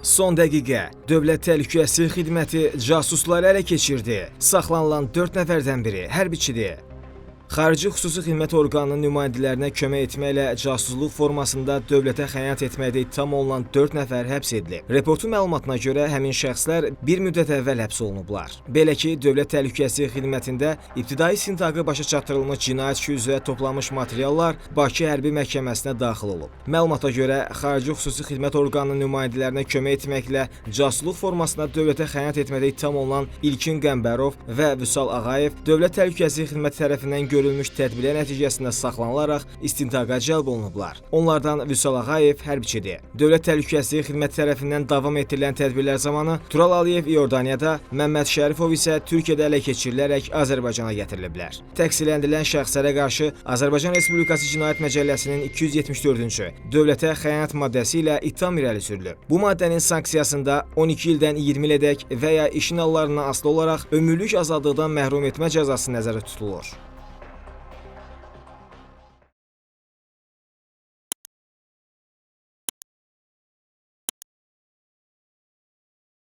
Son dəqiqə Dövlət Təhlükəsizlik Xidməti casusları ələ keçirdi. Saxlanılan 4 nəfərdən biri hərbiçidir. Xarici xüsusi xidmət orqanının nümayəndələrinə kömək etməklə casusluq formasında dövlətə xəyanət etməkdə ittiham olunan 4 nəfər həbs edilib. Reportun məlumatına görə həmin şəxslər bir müddət əvvəl həbs olunublar. Belə ki, Dövlət Təhlükəsizlik Xidmətində ibtidai istintaqı başa çatdırılmış cinayət işi üzrə toplanmış materiallar Bakı Hərbi Məhkəməsinə daxil olub. Məlumata görə xarici xüsusi xidmət orqanının nümayəndələrinə kömək etməklə casusluq formasında dövlətə xəyanət etməkdə ittiham olunan İlkin Qəmbərov və Vüsal Ağayev Dövlət Təhlükəsizlik Xidməti tərəfindən görülmüş tədbirlər nəticəsində saxlanılaraq istintaqa cəlb olunublar. Onlardan Vüsal Ağayev hərbiçidir. Dövlət Təhlükəsizlik Xidməti tərəfindən davam etdirilən tədbirlər zamanı Tural Əliyev İordaniyada, Məmməd Şərifov isə Türkiyədə ələ keçirilərək Azərbaycana gətiriliblər. Təqsirləndirilən şəxslərə qarşı Azərbaycan Respublikası Cinayət Məcəlləsinin 274-cü dövlətə xəyanət maddəsi ilə ittiham irəli sürülüb. Bu maddənin sanksiyasında 12 ildən 20 ilədək və ya işin hallarından asılı olaraq ömürlük azadlıqdan məhrum etmə cəzası nəzərdə tutulur.